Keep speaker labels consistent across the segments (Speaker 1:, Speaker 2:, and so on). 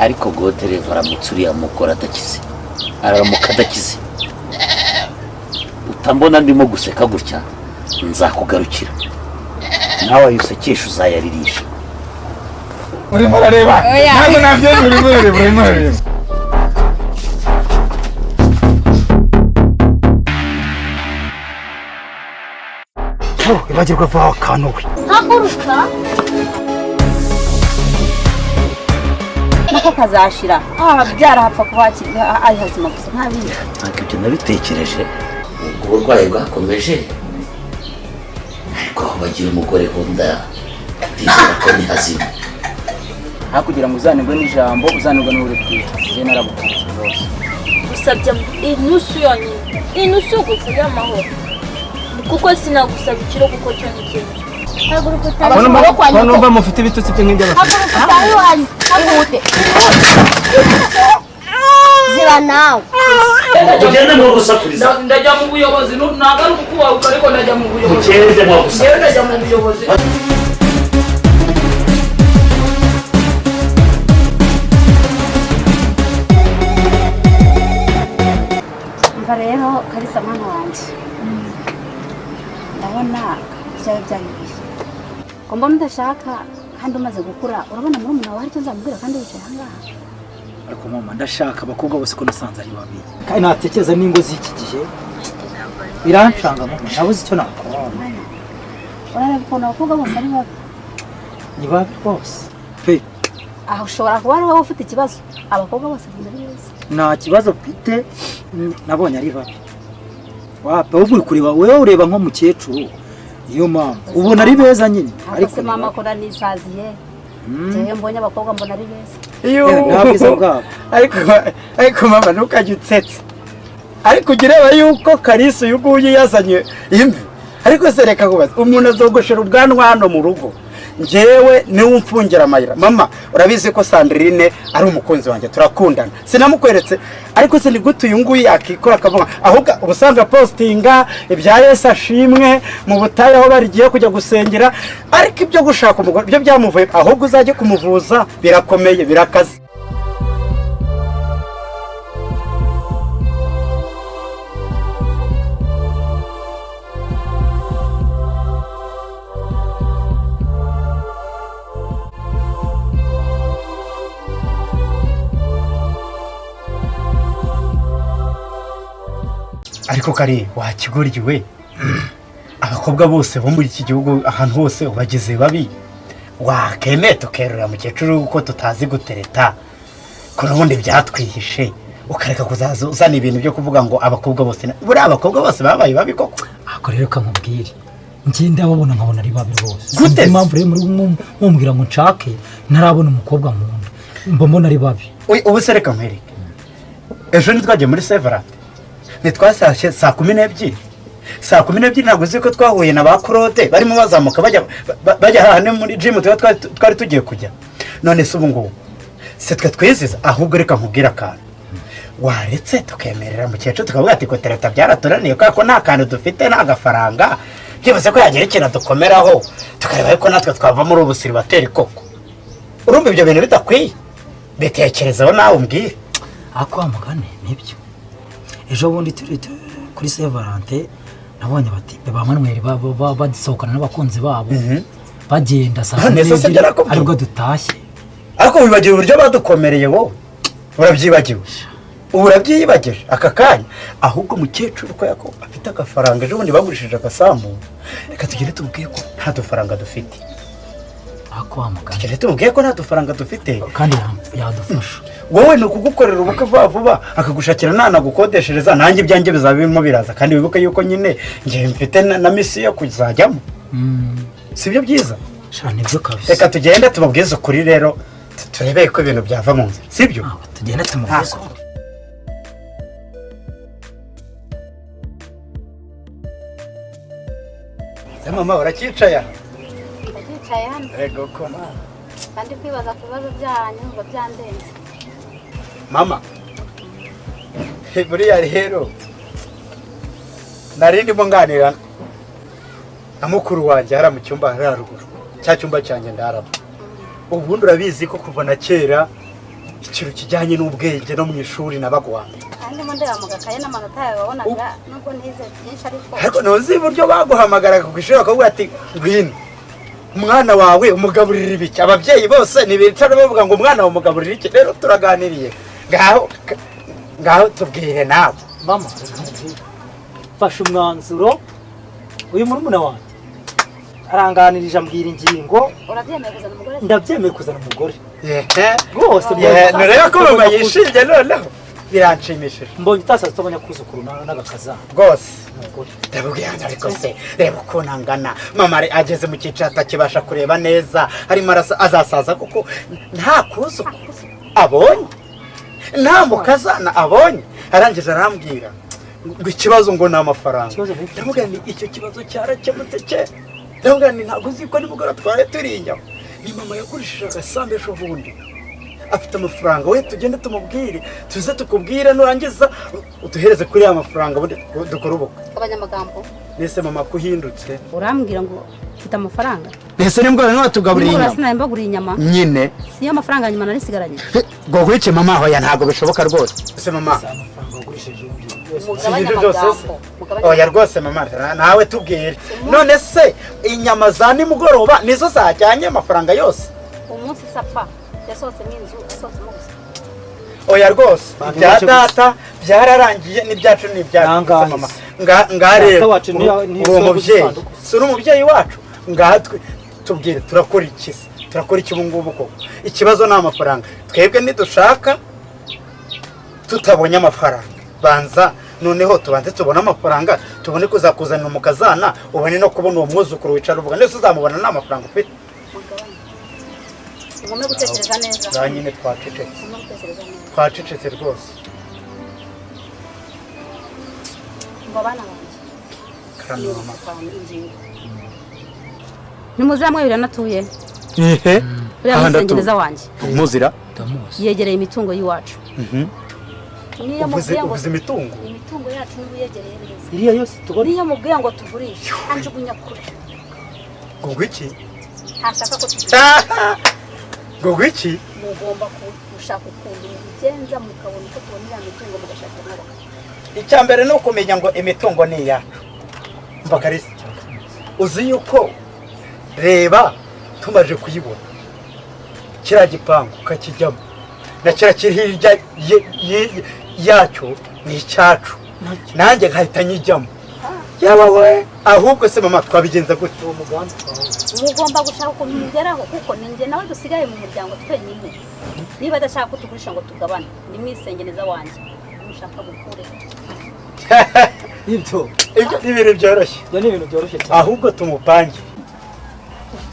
Speaker 1: Ariko Godereva aramutse uriya mugore adakize, araramuka adakize, utambona ndimo guseka gutya, nzakugarukira nawe ayo usekesha uzayaririsha.
Speaker 2: Urimo urareba, ntabwo nabyemera. Urimo urareba, urimo urareba.
Speaker 3: Ibagirwa vuba akantu we.
Speaker 4: Haguruka.
Speaker 5: Nako kazashira, ah, byarahapfa kuba ari hazima gusa, nta bindi.
Speaker 1: Ntabwo ibyo nabitekereje. Ubwo burwayi bwakomeje, ariko aho bagira umugore ho ndizera ko ni hazima.
Speaker 6: Aho kugira ngo uzanirwe n'ijambo, uzanirwe n'uburyo bwiza. Njye narabukunze rwose.
Speaker 4: Gusabye inusu yonyine, inusu gusa y'amahoro, kuko sinagusaba ikiro, kuko cyo ni kenshi. Haguruka utahe.
Speaker 6: Ko numva mufite ibitutsi bye nk'iby'abafite.
Speaker 4: Haguruka utahe iwanyu, ihute.
Speaker 7: Ziba nawe.
Speaker 1: Mugende mwo gusakuriza.
Speaker 6: Ndajya mu buyobozi, ntabwo ari ukukubahuka, ariko ndajya mu buyobozi.
Speaker 1: Mugende mwo gusakuriza.
Speaker 6: Njyewe ndajya mu buyobozi.
Speaker 5: Umva rero Karisa, mwana wanjye, ndabona byaba byanyuye ngo mbona udashaka kandi umaze gukura. Urabona murumuna wawe aricyo nzamubwira kandi wicaye ahangaha?
Speaker 3: Ariko mama, ndashaka abakobwa bose ko nasanze ari babi, kandi natekereza n'ingo z'iki gihe birancanga. Mama, nabuze icyo nakora.
Speaker 5: Urareba ukuntu abakobwa bose ari babi.
Speaker 3: Ni babi rwose pe.
Speaker 5: Aho ushobora kuba ari wowe ufite ikibazo, abakobwa bose mbona ari beza.
Speaker 3: Nta kibazo mfite, nabonye ari babi. Wapi, ahubwo uri kureba, wowe ureba nk'umukecuru, niyo mpamvu ubona ari beza nyine.
Speaker 5: Ariko se mama, ko nisaziye, njyewe mbonye abakobwa mbona ari beza.
Speaker 3: Nta bwiza bwabo.
Speaker 2: Ariko mama, ntukajye utsetse, ariko ujya ureba yuko Karisa uyu nguyu yazanye imvi. Ariko se reka kubaza, umuntu azogoshera ubwanwa hano mu rugo, njyewe niwe umfungira amayira. Mama, urabizi ko Sandrine ari umukunzi wanjye, turakundana, sinamukweretse? Ariko se ni gute uyu nguyu yakikora akavuga? Ahubwo ubusanzwe apostinga ibya Yesu ashimwe mu butayu aho barigiye kujya gusengera, ariko ibyo gushaka umugore byo byamuvuye. Ahubwo uzajye kumuvuza, birakomeye, birakaze. Ariko kare wakigoryi we, abakobwa bose bo muri iki gihugu ahantu hose ubageze babi. Wakemeye tukerura mukecuru ko tutazi gutereta, ko n'ubundi byatwihishe, ukareka kuzaza uzana ibintu byo kuvuga ngo abakobwa bose, buriya abakobwa bose babaye babi koko?
Speaker 3: Ako rero kamubwire, njye ndababona nkabona ari babi rwose.
Speaker 2: Gute?
Speaker 3: Sinzi impamvu rero muri mumbwira ngo nshake ntarabona umukobwa nkunda, mba mbona ari babi.
Speaker 2: Ubu se reka nkwereke, ejo ntitwagiye muri Sevarante? Ntitwasashye saa 12? Saa 12 ntabwo uzi ko twahuye na ba Claude barimo bazamuka bajya hahandi muri jimu tuba twari tugiye kujya? None se ubu ngubu si twe twiziza? Ahubwo reka nkubwire akantu, waretse tukemerera mukecuru tukavuga ati ko tereta byaratunaniye kubera ko nta kantu dufite, nta gafaranga, byibuze ko yagira ikintu dukomeraho, tukareba ko natwe twava muri ubu siribateri koko. Urumva ibyo bintu bidakwiye? Bitekerezeho nawe umbwire.
Speaker 3: Ako wa mugani nibyo, ejo bundi turi kuri Sevarante nabonye abatipe ba Manuel basohokana n'abakunzi babo bagenda saa
Speaker 2: None
Speaker 3: kumi
Speaker 2: se
Speaker 3: n'ebyiri
Speaker 2: byarakubwiye?
Speaker 3: aribwo dutashye.
Speaker 2: Ariko wibagiwe uburyo badukomereye wowe? Urabyibagiwe ubu, urabyiyibagije aka kanya. Ahubwo mukecuru ko yako afite agafaranga, ejo bundi bagurishije agasambu, reka tugende tumubwiye ko nta dufaranga dufite.
Speaker 3: Ako wa mugani.
Speaker 2: Tugende tumubwiye ko nta dufaranga dufite.
Speaker 3: Kandi yadufasha.
Speaker 2: Wowe ni ukugukorera ubukwe vuba vuba, akagushakira nanagukodeshereza, nanjye ibyanjye bizaba birimo biraza. Kandi wibuke yuko nyine njye mfite na misiyo yo kuzajyamo. Si byo byiza?
Speaker 3: Sha, nibyo kabisa.
Speaker 2: Reka tugende tubabwize ukuri rero, turebe ko ibintu byava mu nzira, si byo?
Speaker 3: Ntabwo tugende tumubwize ukuri.
Speaker 2: Se mama, uracyicaye aha?
Speaker 5: Ndicaye hano.
Speaker 2: Ego ko mama.
Speaker 5: Kandi kwibaza ku bibazo byanyu ngo byandenze.
Speaker 2: Mama, buriya rero nari ndimo nganira na mukuru wanjye hariya mu cyumba hariya haruguru, cya cyumba cyanjye ndaramo. Ubundi urabizi ko kuva na kera Ikintu kijyanye n'ubwenge no mu ishuri nabaga uwa mbere.
Speaker 5: Kandi ndimo ndeba mu gakaye n'amanota yawe wabonaga, nubwo ntize byinshi, ariko
Speaker 2: Ariko ntuzi uburyo baguhamagaraga ku ishuri bakavuga ati: "Ngwino, umwana wawe umugaburira ibiki?" Ababyeyi bose ntibicara bavuga ngo umwana wawe umugaburira iki? Rero turaganiriye, ngaho ngaho tubwire nawe.
Speaker 3: Mama, reka nkubwire, mfashe umwanzuro. Uyu murumuna wanjye aranganirije, ambwira ingingo.
Speaker 5: Urabyemeye kuzana umugore se?
Speaker 3: Ndabyemeye kuzana umugore
Speaker 2: Yehe.
Speaker 3: rwose.
Speaker 2: Yehe, nureba ko mama yishimye, noneho biranshimishije.
Speaker 3: Mbonye utasaza utabonye akuzukuru n'agakazana.
Speaker 2: Rwose.
Speaker 3: Umugore.
Speaker 2: Ndabubwira ngo ariko se reba ukuntu angana mama, ageze mu cyiciro atakibasha kureba neza, arimo arasa, azasaza kuko nta kuzukuru abonye, nta mukazana abonye. Arangije arambwira ngo ikibazo ngo ni amafaranga.
Speaker 3: Ikibazo ni iki?
Speaker 2: Ndamubwira nti icyo kibazo cyarakemutse kera. Ndamubwira nti ntabwo uzi ko nimugoroba twari turi inyama, ni mama yagurishije agasambu ejo bundi, afite amafaranga. We tugende tumubwire, tuze tukubwire, nurangiza uduhereze kuri ya mafaranga, ubundi dukore ubukwe.
Speaker 5: Abanyamagambo.
Speaker 2: Nese mama, kuhindutse?
Speaker 5: Urambwira ngo mfite amafaranga?
Speaker 2: Nese nimugoroba ntiwatugaburiye
Speaker 5: Nimugoroba
Speaker 2: inyama?
Speaker 5: Sinari mbaguriye inyama?
Speaker 2: Nyine.
Speaker 5: Siyo mafaranga nyuma narisigaranye.
Speaker 2: Ngo wice mama? Hoya, ntabwo bishoboka rwose. Ese mama,
Speaker 3: Si amafaranga wagurishije ubundi yose?
Speaker 5: Mugabanye
Speaker 2: Si ibyo byose se?
Speaker 5: amagambo, mugabanye.
Speaker 2: Oya rwose mama, nawe tubwire. None se inyama za nimugoroba nizo zajyanye amafaranga yose?
Speaker 5: Umunsi sapfa yasohotsemo inzu, asohotsemo gusa.
Speaker 2: Oya rwose.
Speaker 3: Bantu
Speaker 2: Ibya
Speaker 3: bake gusa.
Speaker 2: data byararangiye, n'ibyacu ni ibyacu.
Speaker 3: Nangahe
Speaker 2: Ese mama,
Speaker 3: se?
Speaker 2: nga rero
Speaker 3: Data wacu
Speaker 2: uri umubyeyi.
Speaker 3: isanduku.
Speaker 2: Si uri umubyeyi wacu? Ngaha tubwire, turakora iki se? Turakora iki ubu ngubu koko? Ikibazo ni amafaranga. Twebwe nidushaka tutabonye amafaranga, banza noneho tubanze tubone amafaranga, tubone kuzakuzanira umukazana, ubone no kubona uwo mwuzukuru wicara uvuga. Ndetse uzamubona nta mafaranga ufite?
Speaker 5: Mugabanye, mugume gutekereza neza.
Speaker 2: Za nyine twacecetse.
Speaker 5: Mugume gutekereza neza.
Speaker 2: Twacecetse rwose.
Speaker 5: Ngo abana banjye.
Speaker 2: Karame mama.
Speaker 5: Ingingo nimuze hamwe, biranatuye.
Speaker 2: Ihe.
Speaker 5: Uriya
Speaker 2: Aha.
Speaker 5: musengereza wanjye
Speaker 2: Muzira.
Speaker 3: Ndamuzi.
Speaker 5: yegereye imitungo y'iwacu. Niyo
Speaker 2: Uvuze
Speaker 5: mubwiye ngo
Speaker 2: uvuze imitungo?
Speaker 5: Imitungo yacu niba uyegereye neza.
Speaker 3: Iriya yose tubona.
Speaker 5: Niyo mubwiye ngo tugurishe, anjugunya kure.
Speaker 2: Ngo iki?
Speaker 5: Ntashaka ko tugurisha.
Speaker 2: Ngo iki?
Speaker 5: Mugomba gushaka ukuntu mubigenza, mukabona uko tubona iriya mitungo, mugashaka n'abagabo.
Speaker 2: Icya mbere ni ukumenya ngo imitungo ni iyacu. Mbakarisa, uzi yuko reba tumaze kuyibona, kiriya gipangu ukakijyamo na kiriya kiri hirya yacyo ni icyacu, nanjye nkahita nyijyamo. Yaba we, ahubwo se mama, twabigenza gute?
Speaker 3: Uwo mugambi twawuzi.
Speaker 5: Mugomba gushaka ukuntu mugeraho, kuko ni njye nawe dusigaye mu muryango twenyine. Niba adashaka ko tugurisha ngo tugabane, ni mwisengeneza wanjye mushaka mukure.
Speaker 3: Ibyo
Speaker 2: Ibyo ni ibintu byoroshye.
Speaker 3: Ibyo ni ibintu byoroshye cyane.
Speaker 2: Ahubwo tumupange.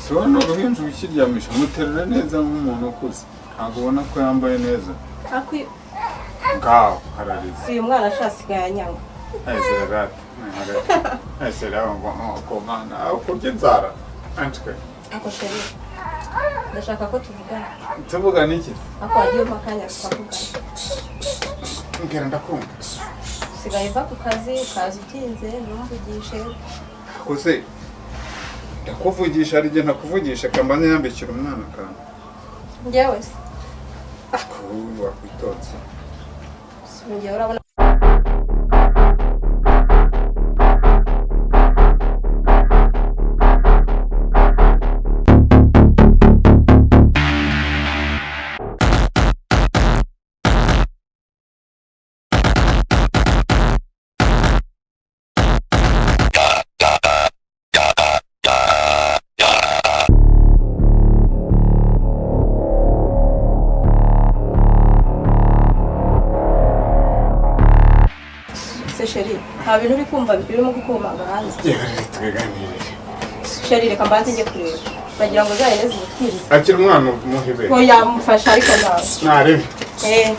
Speaker 7: Si wowe, ni uruhinja ukiryamisha, muterura neza nk'umuntu ukuze. Ntabwo ubona ko yambaye neza? Ngaho hararize.
Speaker 8: Uyu mwana ashasigaye anyanga.
Speaker 7: Ayizera rata ayizera ngo komana aho kurya inzara anshwe.
Speaker 8: Ako chéri, ndashaka ko tuvugana.
Speaker 7: Tuvugana iki?
Speaker 8: Ako wagiye umpa akanya tukavugana.
Speaker 7: Mbwira, ndakumva.
Speaker 8: Usigaye uva ku kazi ukaza utinze, ntumvugishe.
Speaker 7: Kuze ndakuvugisha, hari igihe ntakuvugisha. Kambanza yambikira umwana akantu.
Speaker 8: Njyewe se?
Speaker 7: Ako wakwitonze.
Speaker 8: Si njyewe, urabona. Se chéri, nta bintu uri kumva birimo gukomanga hanze?
Speaker 7: Yewe, twiganirire.
Speaker 8: Chéri, reka mbanze njye kureba, bagira ngo zahene zibutwirize.
Speaker 7: Akira umwana umuhe.
Speaker 8: Ko yamufasha, ariko ntawe.
Speaker 7: Narebe.
Speaker 8: Eh.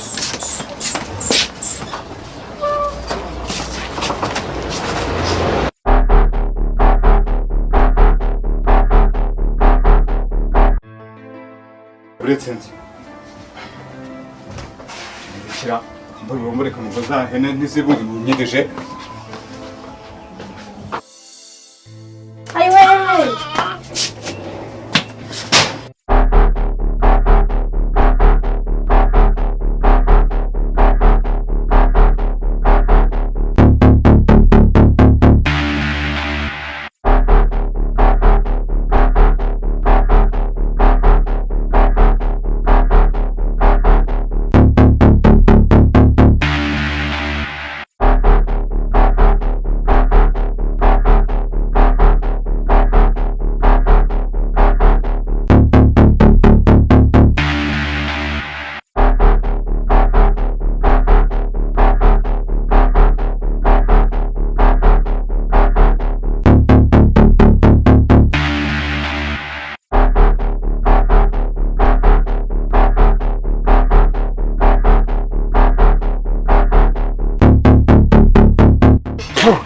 Speaker 7: Uretse nzi shyira mbura ngo za hene ntizibunyirije.
Speaker 8: Ayiwe.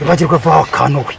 Speaker 3: Ibagirwa vuba akantu we.